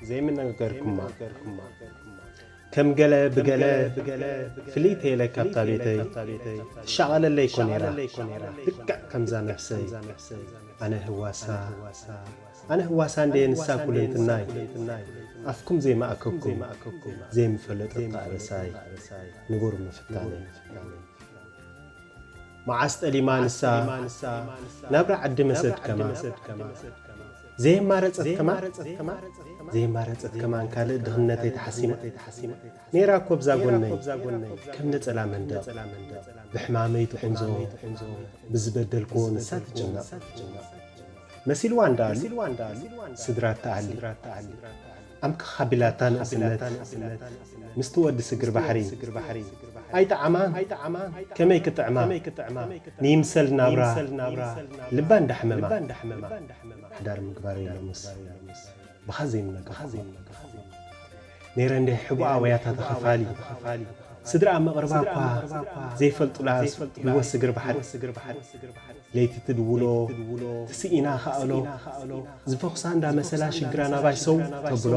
ዘይምነገርኩማ ከም ገለ ብገለ ፍልይቲ ኢለ ካብታ ቤተይ ትሻቐለለይ እኮ ነይራ። ልክዕ ከምዛ ነፍሰይ ኣነ ህዋሳ ኣነ ህዋሳ እንደ ንሳ ኩልንትናይ ኣፍኩም ዘይማእከኩም ዘይምፈለጥ ቃዕበሳይ ንቡር ምፍታነይ መዓስ ጠሊማ ንሳ ናብራ ዓዲ መሰድከማ ዘየማረጸት ከማን ዘየማረጸት ከማን ካልእ ድኽነተይ ተሓሲማ ነይራ እኮ ብዛ ጎነይ ከም ነጸላ መንደቕ ብሕማመይ ትቑንዞ ብዝበደልክዎ ንሳ ትጭነቕ መሲልዋ እንዳኣሉ ስድራ ተኣሊ ኣምክኻ ቢላታ ንእስነት ምስቲ ወዲ ስግር ባሕሪ ኣይጠዓማን ከመይ ክጥዕማ ንይምሰል ናብራ ልባ እንዳሕመማ ሓዳር ምግባር የለሙስ ብኻ ዘይምነገር ነይረ እንደ ሕቡኣ ወያታ ተኸፋሊ ስድራ መቕርባ እኳ ዘይፈልጡላ ህይወት ስግር ባሕሪ ለይቲ ትድውሎ ትስኢና ከኣሎ ዝፈኹሳ እንዳመሰላ ሽግራ ናባይ ሰው ተብሎ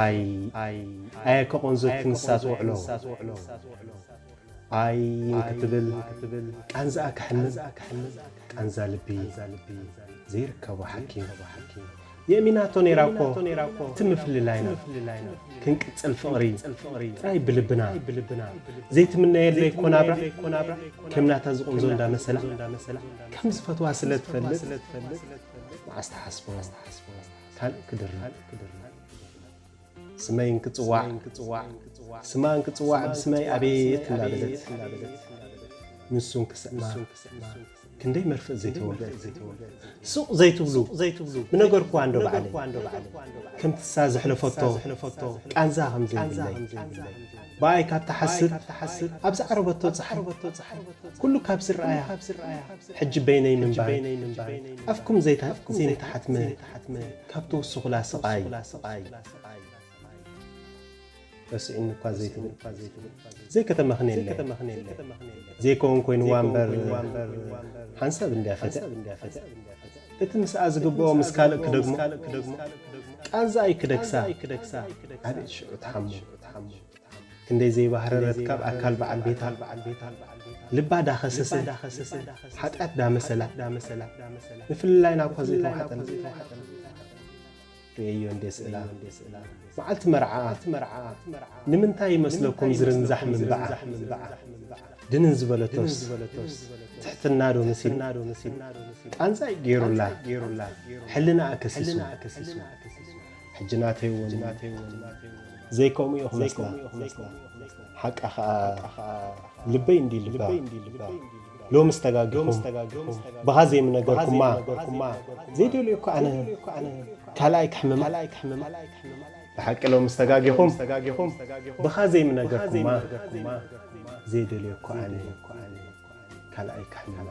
ኣይ ኣየ ከቆንዞ ትንሳት ውዕሎ ኣይ እንክትብል ቃንዛኣ ክሕምም ቃንዛ ልቢ ዘይርከቦ ሓኪም የእሚናቶ ነይራ እኮ እቲ ምፍልላይና ክንቅጽል ፍቕሪ ጥራይ ብልብና ዘይትምነየለይ እኮ ናብራ ከም ናታ ዝቕንዞ እንዳመሰላ ከም ዝፈትዋ ስለ ትፈልጥ መዓስ ተሓስቦ ካልእ ክድርብ ስመይ እንክጽዋዕ ስማ እንክጽዋዕ ብስመይ ኣቤት እንዳበለት ንሱ እንክስዕማ ክንደይ መርፍእ ዘይተወልደ ሱቕ ዘይትብሉ ዘይትብሉ ምነገርኩዋ እንዶ ባዕለይ ከምትሳ ዘሕለፈቶ ቃንዛ ከም ዘይብለይ ብኣይ ካብ ትሓስብ ኣብ ዝዓረበቶ ጸሓይ ኩሉ ካብ ዝረኣያ ሕጂ በይነይ ምንባይ ኣፍኩም ዘይንተሓትመ ካብ ትውስኹላ ስቓይ ረሲዑኒ እኳ ዘይትብል ዘይከተመኽንየለይ ዘይከውን ኮይንዋ እምበር ሓንሳብ እንድያ ፈትያ እቲ ምስኣ ዝግብኦ ምስ ካልእ ክደግሞ ቃንዛ እዩ ክደግሳ ኣቤት ሽዑ ትሓሞ ክንደይ ዘይባህረረት ካብ ኣካል በዓል ቤታ ልባ ዳኸሰሰ ሓጢኣት ዳመሰላ ምፍልላይና እኳ ዘይተዋሓጠና ርእየዮ እንዴ ስእላ መዓልቲ መርዓኣ ንምንታይ ይመስለኩም ዝርንዛሕ ምንባዓ ድንን ዝበለቶስ ትሕትና ዶ መሲሉ ቃንዛ እዩ ገይሩላ ሕልናኣ ከሲሱ ሕጂ ናተይ እውን ዘይከምኡ እዩ ክመስላ ሓቃ ኸኣ ልበይ እንዲ ልባ ሎምስ ተጋጊኹም ብኻ ዘይምነገርኩማ ዘይደልዮ እኮ ኣነ ካልኣይ ክሕምማ ብሓቂ ሎምስ ተጋጊኹም ብኻ ዘይምነገርኩማ ዘይደልዮ እኮ ኣነ ካልኣይ ክሕምማ